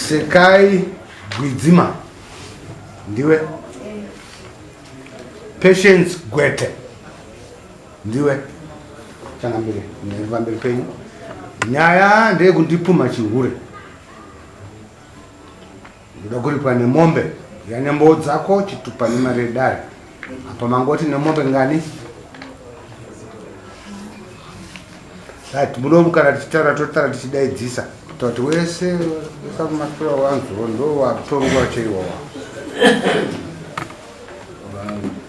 Sekai Gwidzima ndiwe. Patience Gwete ndiwe. Changamire ndiri pamberi penyu. Nyaya ndeyekundipumha chihure. Ndoda kuripwa nemombe yanemboo dzako chitupa nemari yedare. Apa mangoti nemombe ngani? Right, muno kana tichitaura totaura tichidaidzisa kuti wese wesakumasura wanzuro ndo watorwa chaiwo.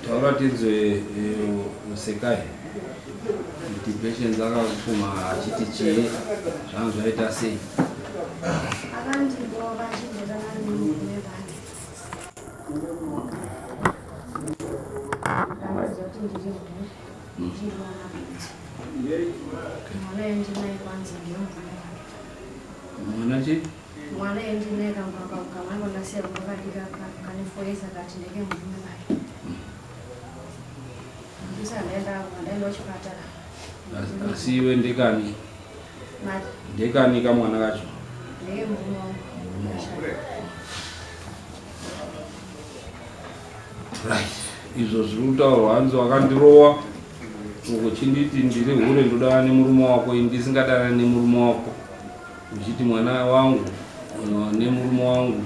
Taura tinzwe Sekai kuti Patience akakupuma achiti chii zvanga zvaita sei? Akandibova achindorana nemurume wake. Akaziva kuti ndiri hure, ndinoona kuti mwana yandinaye kwanzi ndiye murume wake. Mwana chii? Mwana yandinaye kamwana ndasiya kumba kadiki kane 4 years akati ndeke murume wake. Ndisati ndaenda kuchipatara. Asi iwe ndekani? Mati Ndekani kamwana kacho? Ndeke murume wangu. Right. Izvo zviri kutaurwa hanzi wakandirowa uchinditi ndiri hure, ndodana nemurume wako, ini ndisingadanani nemurume wako, uchiti mwana wangu nemurume wangu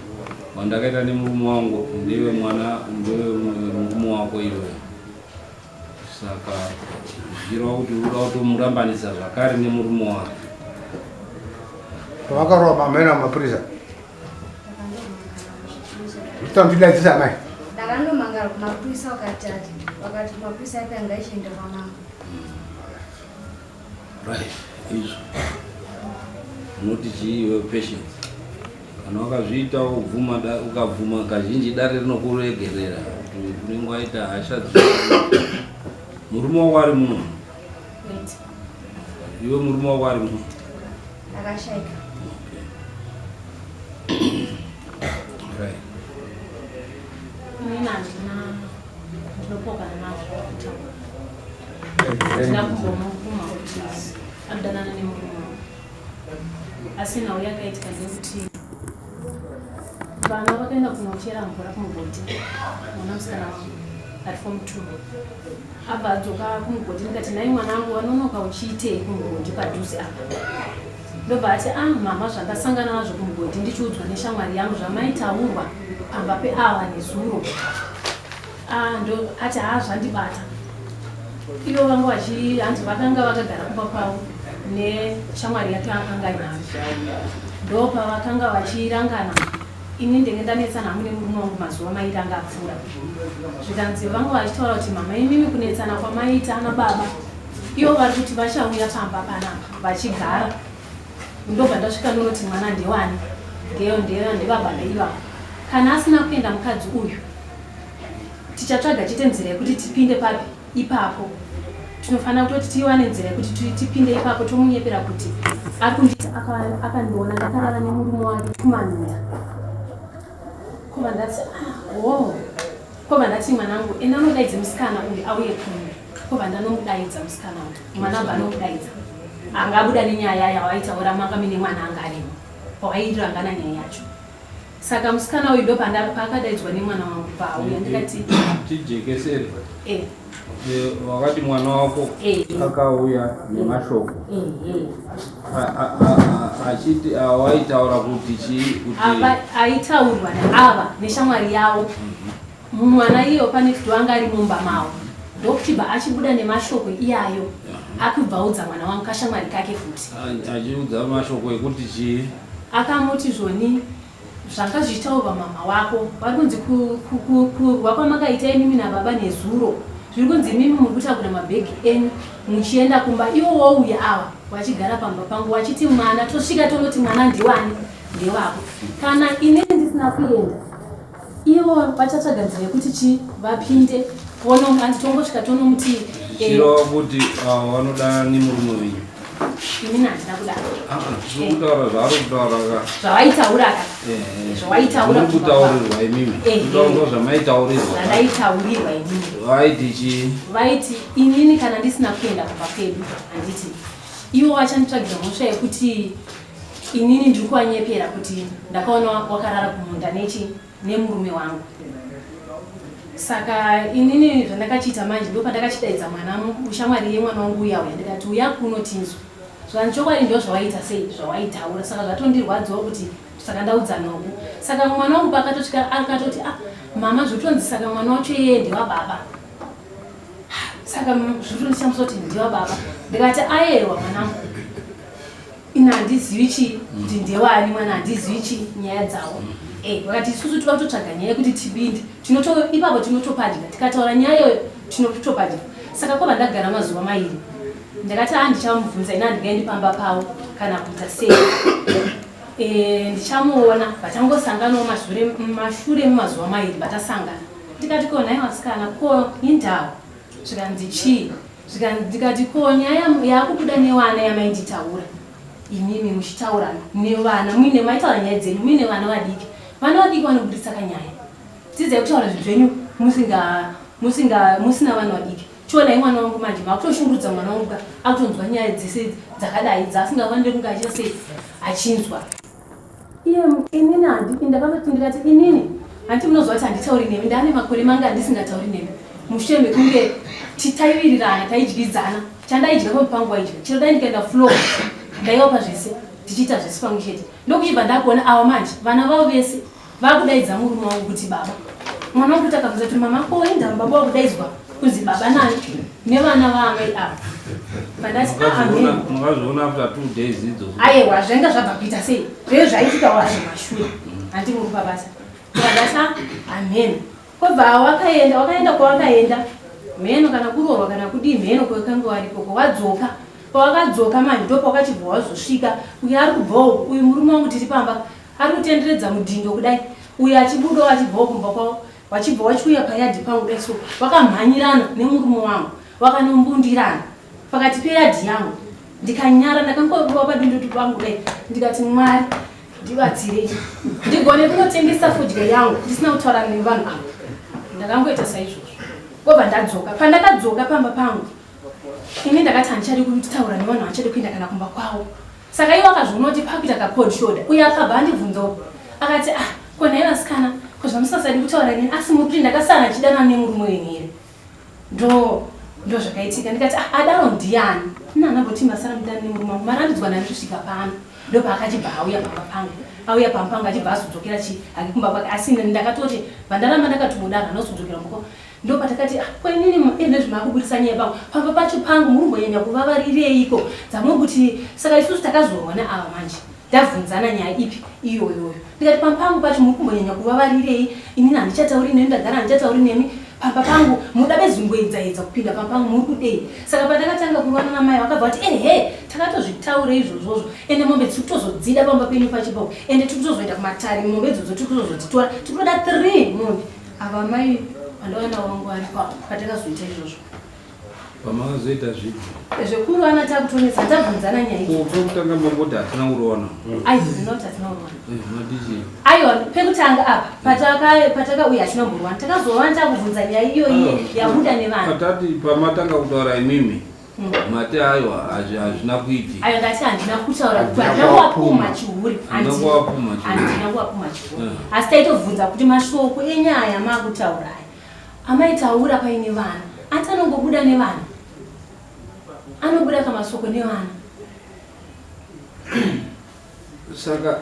wandakaita nemurume wangu ndewe mwana ndewe murume wako iwe. Saka zvichireva kuti uri kuda kutomurambanisa zvakare nemurume wake. Pavakarova mamena mapurisa. Utamudaidzisa amai. Ndakandomangara kumapurisa, vakati mapurisa api anga ichienda kwamambo. Right, izvo unoti chii iwe Patience? Kana wakazviita ubvuma, ukabvuma kazhinji dare rinokuregerera kuti unenge waita hasha. Murume wako ari muno? Wait. Iwe, murume wako ari muno? Akashaika. Right. Inini handina, ndinopokana nazvo kutaura. Handina kumbomubvuma kuti anodanana nemurume wangu, asi nhau yakaitika ndeyekuti vana vakaenda kunochera mvura kumugodhi. Mwana musikana wangu ari form 2 abva adzoka kumugodhi. Ndikati, "Nhai mwanangu, wanonoka uchiitei kumugodhi padhuze apa?" Ndobva ati, "Ah mama, zvandasangana nazvo kumugodhi, ndichiudzwa neshamwari yangu zvamaitaurwa pamba peava nezuro." Ah, ndo ati, "Ha, zvandibata." Ivo vanga vachi hanzi vakanga vakagara kumba kwavo neshamwari yake akanga inayo, ndo pavakanga vachirangana. Ini ndenge ndanetsana hangu nemurume wangu mazuva mairi anga apfuura. Zvikanzi vanga vachitaura kuti, "Mama, imimi kunetsana kwamaita ana baba, ivo vari kuti vachauya pamba panapa vachigara." Ndobva ndasvika ndonoti, "Mwana ndewani?" "Ndeyo ndevababa ivavo. Kana asina kuenda mukadzi uyu, tichatsvaga chete nzira yekuti tipinde papi ipapo. Tinofanira kutoti tiwane nzira yekuti tipinde ipapo, tomunyepera kuti ari kunditi akandiona ndakarara nemurume wake kumanunda." Kobva ndati, "Ah, oh." Kobva ndati, "Mwanangu, enda unodaidze musikana uyu auye kuno." Kobva ndanomudaidza musikana uyu. Mwana abva anomudaidza, angabuda nenyaya yawaitaura manga mine mwana anga arimo pawairangana nyaya yacho. Saka musikana uyu ndo paakadaidzwa nemwana wangu, paauya ndikati Tijekesere. Eh. Wakati mwana wako akauya nemashoko achiti awaitaura kuti chii kuti Apa aitaurwa naava neshamwari yavo. Mwana iyo pane kuti anga ari mumba mavo, ndokuchibva achibuda nemashoko iyayo, akubvaudza mwana wangu kashamwari kake futi. Achiudza mashoko ekuti chii? Akamuti, "Zvoni zvanga zvichitaurwa mama wako vari kunzi kurwa kwamakaita imimi nababa nezuro." Zviri kunzi imimi muri kutakura mabhegi enyu muchienda kumba, iwo wouya ava vachigara pamba pangu vachiti mwana, tosvika tonoti mwana ndiwani, ndewako. Kana inini ndisina kuenda, ivo vachatsvaga nzira yekuti chi vapinde vonoanzi tongosvika tonomuti Zvichireva kuti ava vanodanana nemurume wenyu. Inini handina kudaro. Ah, ah, zviri kutaura zvaari kutaura ka. Zvavaitaura ka. Zvawaitaura Muri kutaurirwa imimi. Kutaurwa zvamaitaurirwa. Zvandaitaurirwa inini. Vaiti chii? Vaiti inini kana ndisina kuenda kumba kwedu, handiti ivo vachanditsvagira mhosva yekuti inini ndiri kuvanyepera kuti ndakaona wakarara kumunda nechi nemurume wangu. Saka inini zvandakachiita manje, ndopandakachidaidza mwana shamwari yemwana wangu uya uya, ndikati uya kuno tinzwa zvanhu chokwadi ndo zvawaita sei zvawaitaura. Saka zvatondirwadzawo kuti saka ndaudza Noku. Saka mwana wangu paakatosvika akatoti, ah mama, zvotonzi saka mwana wacho iyeye ndewababa. Saka zvotondishamisa kuti ndewababa. Ndikati ayewa mwanangu, ini handizivi chii kuti ndewani mwana, handizivi chii nyaya dzavo. Vakati isusu toda kutotsvaga nyaya yekuti tibinde tinoto ipapo tinotopadya, tikataura nyaya iyoyo tinotopadya. Saka kwabva ndagara mazuva mairi, ndakati a ndichamubvunza, ini handingaendi pamba pavo kana kuita sei. Ndichamuona vachangosanganawo mashure mumazuva mairi vatasangana. Ndikati ko nhai vasikana, ko indawo? Zvikanzi chii? Ndikati ko nyaya yaakubuda nevana yamainditaura imimi muchitaura nevana muine maitaura nyaya dzenyu muine vana vadiki, vana vadiki vanobudisa kanyaya, dzidzai kutaura zvinhu zvenyu musina vana vadiki. Chionai mwana wangu manje makutoshungurudza mwana wangu ka, akutonzwa nyaya dzese dzakadai dzaasingafaniri kunge achiita sei achinzwa. Iye inini handidi, ndakatoti ndikati inini hanti munoziva kuti handitauri nemi, ndaane makore manga handisingatauri nemi mushure mekunge taiwirirana taidyidzana, chandaidya pamupango waidya, chero dai ndikaenda floor ndaiwapa zvese, tichiita zvese pamwe chete. Ndokuchibva ndakuona ava manje vana vavo vese vakudaidza murume wangu kuti baba. Mwana wangu kuti akabvunza kuti mama ko inda baba wakudaidzwa kunzi baba nani nevana vaamai ava. Pandati amen. Makazviona after 2 days idzodzo? Aiwa, zvainga zvabva kuita sei zve zvaitika wazvo mashure, handi muri pabasa. Ndikati amen. Kwobva wakaenda, wakaenda kwawakaenda mheno kana kuroorwa kana kudii, mheno kwekanga warikoko wadzoka. Pawakadzoka manje ndopawakachibva wazosvika uyu ari kubvawo uyu murume wangu tiri pamba ari kutenderedza mudhindo kudai, uyu achibudawo achibvawo kumba kwavo, wachibva wachiuya payadhi pangu kudai, so wakamhanyirana nemurume wangu wakanombundirana pakati peyadhi yangu. Ndikanyara, ndakangorova padundutu pangu kudai, ndikati Mwari ndibatsirei ndigone kunotengesa fodya yangu ndisina kutaura nevanhu ava. Ndakangoita saizvozvo kwobva ndadzoka. Pandakadzoka pamba pangu ini ndakati handichadi kutaura nevanhu, handichadi kuenda kana kumba kwavo. Saka iwo akazviona kuti pakuita kacold shoulder, uye akabva andibvunzawo akati, ah ko nhai vasikana, ko zvamusasadi kutaura neni, asi muri kuti ndakasara ndichidanana nemurume wenyu here? Ndo zvakaitika. Ndikati ah adaro ndiani? Ina handamboti masara mudani nemurume wangu, marambidzwa nani kusvika pano. Ndopaakachibva auya pamba pangu, auya pamba pangu achibva azodzokera chi hake kumba kwake, asi ndakatoti vandaramba ndakatomudaro handinozodzokera kumba kwako. Ndopatakati ah ko inini ine zvimakuburisa nyaya pangu pamba pacho pangu muri kumbonyanya kuvavarireiko dzamuri kuti. Saka isusu takazorwa neava manje, ndabvunzana nyaya ipi iyoyoyo, ndikati pamba pangu pacho muri kumbonyanya kuvavarirei? Inini handichatauri nemi, ndagara handichatauri nemi pamba pangu, muda bezungoedzaedza kupinda pamba pangu, muri kudei? Saka pandakatanga kurwana namai vakabva vati ehe takatozvitaura izvozvozvo, ende mombe tiri kutozodzida pamba penyu pachipo, ende tiri kutozoenda kumatare, mombe idzodzo tiri kutozodzitora, tiri kutoda 3 mombe. Ava mai vandowana wangu ari patakazoita izvozvo. Pamakazoita zvipi? Zvekurwana takutonetsa, tabvunzana nyaya iyi. Pekutanga mamboti hatina kurowana. Aiwa, not hatina kurowana. Matichi. Aiwa, pekutanga apa patakauya hatina kumborwana, takazorwana takubvunza nyaya iyoyi yabuda nevanhu. Patati pamatanga kutaura imimi mati aiwa hazvina kuitika. Aiwa, ndati handina kutaura kuti handina kuwapumha chihuri. Handina kuwapumha chihuri. Handina kuwapumha chihuri, asi taitobvunza kuti mashoko enyaya makutaura aya amaitaura paine vana, ati anongobuda nevana, anobuda kamasoko nevana. Saka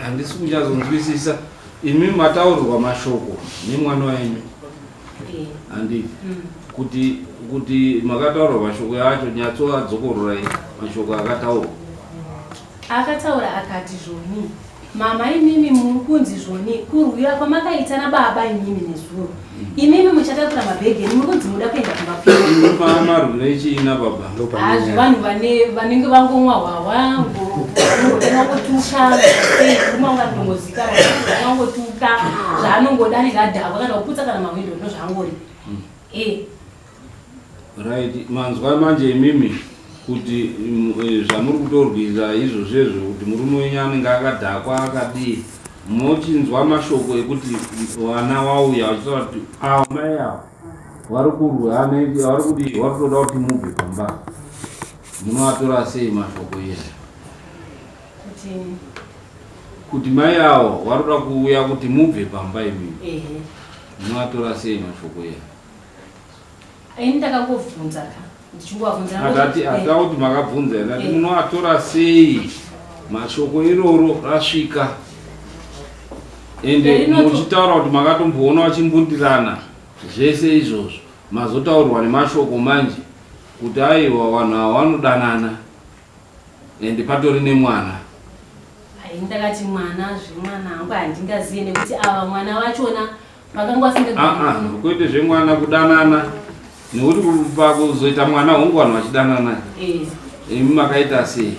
handisi kunyazonzwisisa, imi mataurirwa mashoko nemwana wenyu, handiti? Kuti makataurwa mashoko acho, nyatsoadzokororai mashoko akataurwa. Akataura akati zvoni Mama imimi muri kunzi zvoni kurwira kwamakaita nababa imimi nezuro. Imimi muchatakura mabhegi enyu muri kunzi muda kuenda kumba kwenyu. Marwira chii nababa? Hazvi vanhu vane vanenge vangomwa hwahwa vangotuka murume wangu anongozikana vangotuka zvaanongoda anenge adhakwa kana kuputsa kana mahwindo ndozvaangori. Eh. Right, manzwa manje imimi kuti zvamuri kutorwira izvozvezvo kuti murume wenyu anenge akadhakwa akadii mochinzwa mashoko ekuti vana vauya vachitaura kuti ava mai ava vari kurwa vari kudii vari kutoda kuti mubve pamba munoatora sei mashoko iyaya kuti mai avo vari kuda kuuya kuti mubve pamba imimi munoatora sei mashoko iyaya Ini ndakangobvunza ka ndichingovabvunza Akati ata kuti makabvunza here ati munoatora sei mashoko iroro rasvika ende muchitaura kuti makatomboona vachimbundirana zvese izvozvo mazotaurirwa nemashoko manje kuti aiwa vanhu ava vanodanana ende patori nemwana Ini ndakati mwana zvemwana hangu handingazive nekuti ava mwana vachona vakanga vasingagari ah, ah, kwete zvemwana kudanana nekuti pakuzoita mwana hongu vanhu vachidanana eh. imi makaita sei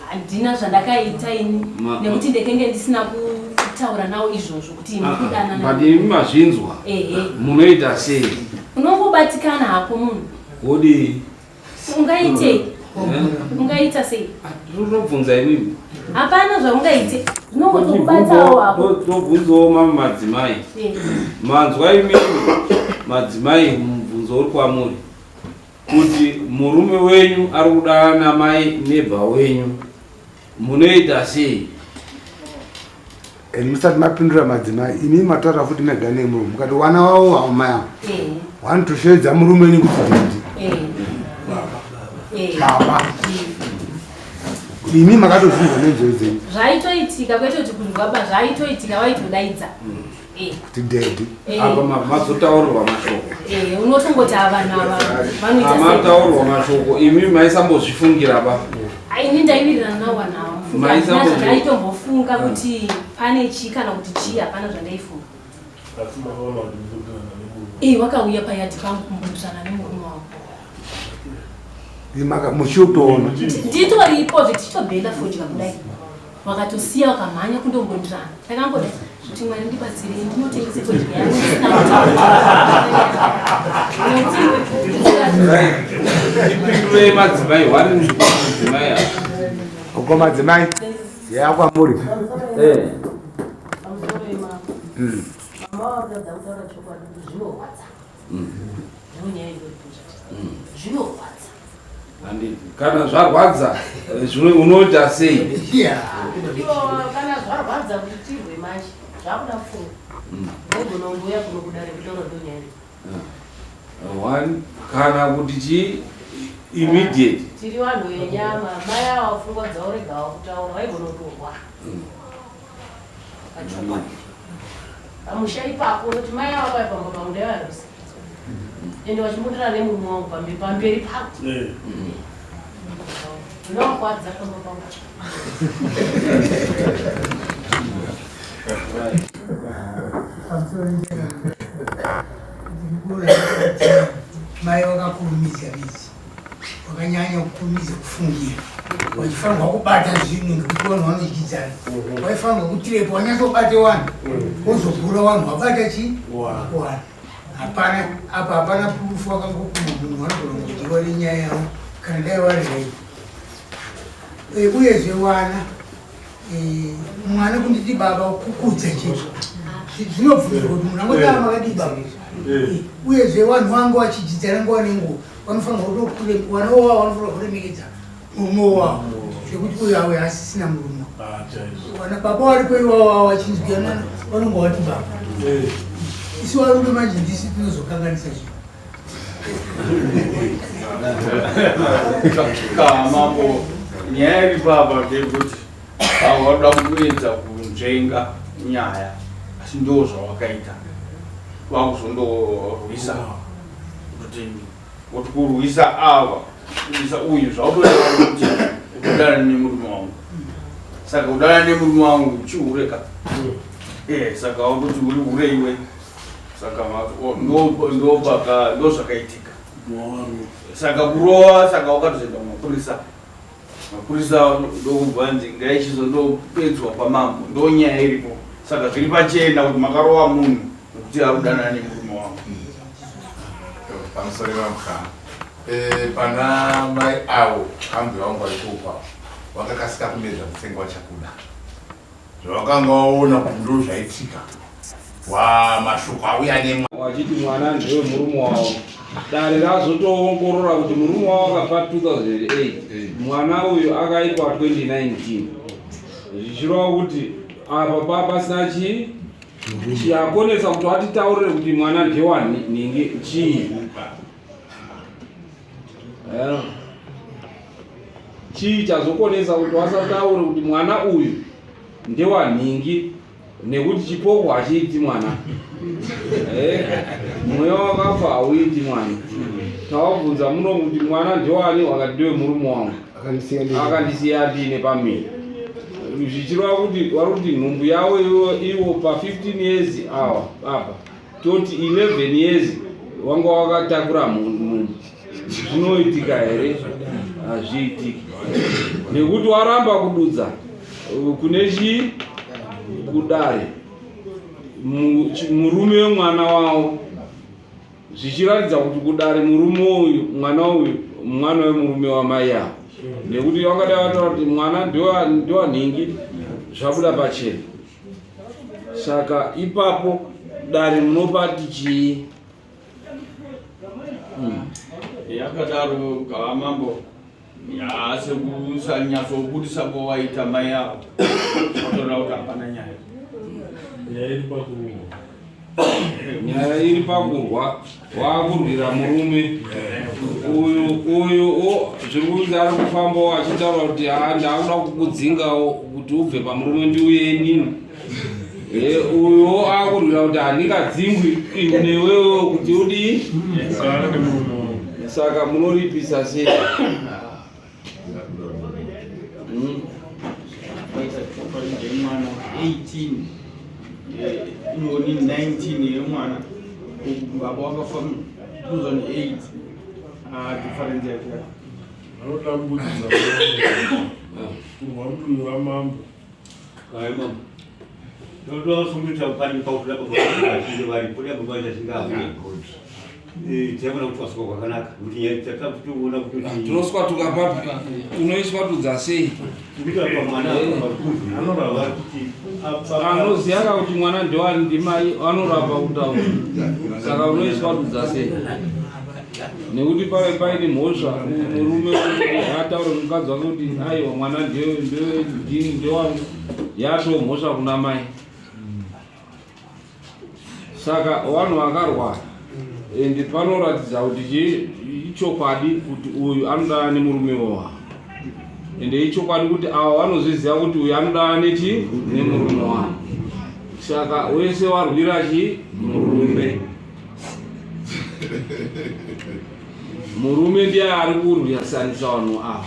handina zvandakaita ini nekuti ndekenge ndisina kutaura nawo izvozvo kuti imi ah, kudanana but imi mazvinzwa munoita sei unongobatikana hako munhu wodii Ungaitei? Eh? Ungaita sei? Tinobvunza imimi. Hapana zvaungaite. Zvinongotokubatawo hapo. Tobvunzawo mama madzimai. Eh. Manzwa imimi madzimai mubvunzo uri kwamuri. Kuti murume wenyu ari kudanana namai nebha wenyu. Munoita sei? And musati mapindura madzimai imi mataura futi mega nemurume mukati wana wavo amai avo eh. wanotosheedza murume wenyu kuti dindi eh. eh. baba imi makatozvinzwa nenzeve dzenyu zvaitoitika kwete kuti kunzwa ba zvaitoitika vaitodaidza kuti daddy apa mazotaurirwa mashoko unotongoti ava vanhu ava vanoita mataurwa mashoko imi maisambozvifungira ba ini ndaiwirirana nawo vanhu ava zvandaitombofunga kuti pane chii kana kuti chii hapana zvandaifunga ee wakauya payadhi pangu kumbundusana nemurume wangu muchitoona nditoripo zvetichitobhenda fodya kudai Vakatosiya vakamhanya kundombondirana. Ndakangoda kuti Mwari ndibatsirei ndinotengese fodya yangu ndisina Ipindurei madzimai wari madzimai ava. Uko madzimai yakwamuri. Eh. Mama vakatadza kutaura chokwadi kuti zvinorwadza. Zvinorwadza. Handiti kana zvarwadza zvino unoita sei? Kana zvarwadza kuti tirwe manje zvakuda pfungwa. Unogona kungouya kuno kudare kutaura ndonyaya. One kana kuti chii immediate. Tiri vanhu venyama mai ava pfungwa dzavo regawo kutaura vaigona kutorwa. Pachokwadi. Pamusha ipapo unoti mai ava vaya pamba pangu ndaivarwisa. Ende vachimbundira nemurume wangu pamberi pamberi pako. Eh. Ndinokwadza pamba pangu. Mai vakakurumidza midzi. Wakanyanya kukurumidza kufungira. Wachifanirwa kubata zvinhu ngekuti vanhu vanodyidzana. Waifanirwa kutirepo wanyatsobate wanhu. Wozogura wanhu wabata chi? Wanhu. Hapana apa hapana proof wakangokuma munhu vanogona kudyiwa nenyaya yavo kana dai vari right. Eh, uyezve wana eh, mwana kunditi baba kukudza chete zvinobvumirwa kuti munhu angoti ah, makadii baba eh. uyezve vanhu vange vachidzidzana nguva nenguva vanofanirwa wana wavo vanofanirwa kuremekedza murume wavo zvekuti uyo awe asisina murume ah, wana baba varipo iwawo vachinzwianana vanonga vati baba isu varume manje ndisi tinozokanganisa zvinhu Mambo, nyaya iri papa ndeyekuti avo vanoda kuedza kunzvenga nyaya asi ndo zvawakaita vakuzondorwisa kuti kuti kurwisa ava kurwisa uyu zvautoita kuti utodana nemurume wangu. Saka kudana nemurume wangu chihure ka. Eh, saka wakuti uri hure iwe. Saka ndo ndo zvakaitika. Saka kurowa saka wakatozoenda kumapurisa. Mapurisa ndokubva nzi ngaichizondopedzwa kwamambo. Ndo nyaya iripo. Saka zviri pachena kuti makarowa munhu nekuti ari kudanana nemurume wangu. Pamusoro vamukana. Eh, pana mai avo kambi vangu vari kupa wakakasika kumedza mutsenga wachakuda zvawakanga waona kuti ndo zvaitika wa mashoko auya nemwa wachiti mwana ndewe murume wavo dare razotoongorora kuti murume wavo akafa 2008 mwana uyu akaitwa 2019 zvichireva kuti apa pa pasina chii chiakonesa kuti watitaurire kuti mwana ndewanhingi chii eh. Chii chazokonesa kuti wasataure kuti mwana uyu ndewanhingi nekuti chipoko hachiiti mwana eh, mweya wakafa hauiti mwana tawabvunza muno kuti mwana ndewani wakati ndewe murume wangu akandisiya ndiine pamiri zvichireva kuti vari kuti nhumbu yavo ivo pa 15 years awa apa toti 11 years wanga wakatakura munhu zvinoitika here hazviitiki nekuti waramba kududza kune chii kudare murume wemwana wavo zvichiratidza kuti kudare murume uyu mwana uyu mwana wemurume wamai avo nekuti vangadai vataura kuti mwana ndewanhingi zvabuda pachena saka ipapo dare munopati chii Yakadaro gava mambo sekunyatsobudisa kwawaita mai avo vatoona kuti hapana nyaya. Nyaya iri pakurwa. Nyaya iri pakurwa wakurwira murume uyu uyu zviri kunzi ari kufambawo achitaura kuti haa ndakuda kukudzingawo kuti ubve pamurume ndiuye inini Eh, uyo akurwira kuti handingadzingwi newewo kuti udii saka munoripisa sei mwana 18 inoni 19 yemwana baba wakafa 2008 difference yacho vanotambudza kurwa mudunhu ramambo Hai mama. Ndotosungira pani pakuda baba varipo dai baba vachashinga Eh, taiona kuti twasuka kwakanaka kuti nyaya tatakutoona kuti tinoswatuka papi unoiswatudza sei kuita pamwana anorava kuti anoziva ka kuti mwana ndewani ndimai anorapa kutaura saka unoiswatudza sei nekuti pave paine mhosva murume ataure mukadzi wake kuti aiwa mwana ndini ndewangu yatoo mhosva kuna mai saka vanhu vakarwara and panoratidza kuti ichokwadi kuti uyu anodana nemurume wavo ende ichokwadi kuti ava vanozviziva kuti uyu anodana nechi nemurume wavo saka wese warwira chi murume murume ndiye ari kurwisanisa vanhu ava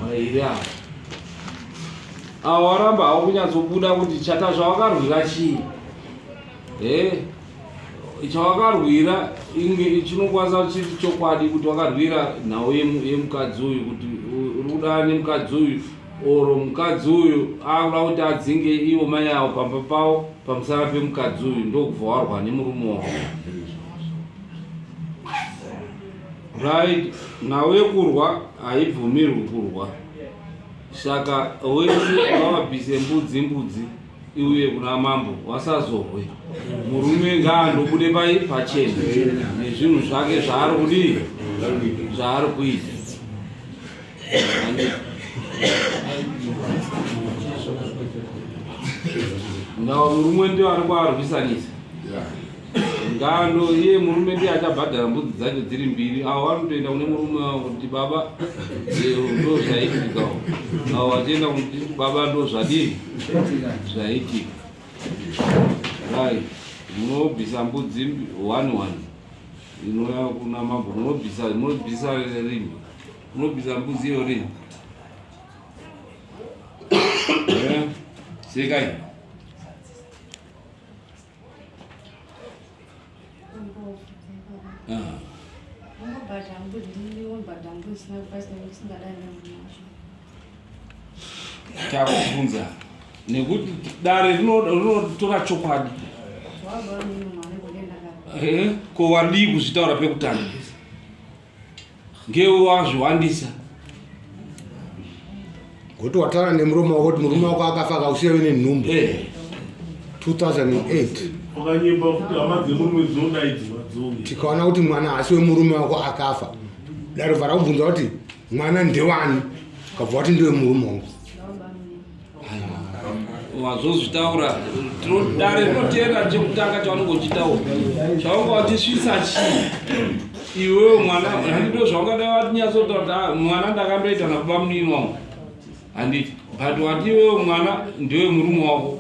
vairi ava ava waramba havo kunyatsobuda kuti chata zvawakarwira chii e chawakarwira inge chinokwanisa chiri chokwadi kuti wakarwira nhau yemukadzi uyu kuti uri kuda nemukadzi uyu oro mukadzi uyu akuda kuti adzinge ivo mai avo pamba pavo pamusana pemukadzi uyu ndokubva warwa nemurume wavo right nhau yekurwa haibvumirwi kurwa saka wese ngavabvise mbudzi mbudzi iuye kuna mambo wasazorwe murume ngaandobude pai pachena nezvinhu zvake zvaari kudii zvaari kuita Ngawa murume ndio ari kuarwisanisa. Ngano iye murume ndiye achabhadhara mbudzi dzacho dziri mbiri. Avo vanotoenda kune murume wavo kuti baba eh, ndo zvaitikawo. Avo vachienda kuti baba ndo zvadii zvaitika. Right. Munobvisa mbudzi one one. Inouya kuna mambo munobvisa munobvisa rini. Munobvisa mbudzi iyo rini. Eh. Sekai. Takubvunza nekuti dare rinotora chokwadi. Eh, ko wadii kuzvitaura pekutanga? Ngewe wazviwandisa. Kuti wataura nemurume wako kuti murume wako akafa akausiya uine nhumbu. 2008. Wakanyemba kuti hama dzemurume dzinodaidzwa dzouya. Tikaona kuti mwana haasi wemurume wako akafa. Dare bva rakubvunza kuti mwana ndewani? Ukabva wati ndewe murume wangu. Wazozvitaura dare rinoteera chekutanga chaunenge uchitaura chaunga watisvitsa chii iwewe mwana handindo zvaungada watinyatsotaura kuti ah, mwana ndakandoita nababa munini wangu handiti but wati iwewe mwana ndewe murume wako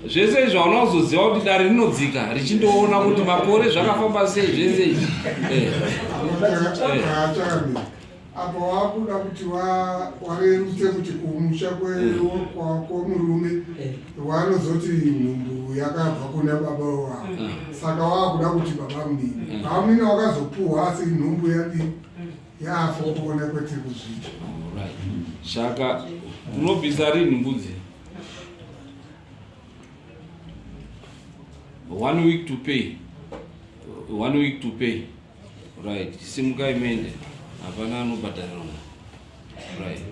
zvese izvi hauna kuzoziva kuti dare rinodzika richindoona kuti makore zvakafamba sei zvese izvi eh. Eh. Apa wakuda kuti warerutse kuti kumusha kwemurume eh. wanozoti nhumbu yakabva kuna baba wavo mm. saka wakuda kuti baba munini mm. baba munini wakazopuhwa asi nhumbu yadii yafa kuona kwetiri kuzviita. Saka unobvisa rini mbudzi? One week to pay, one week to pay. Right, simukai mende. Hapana anobhadhara. Right.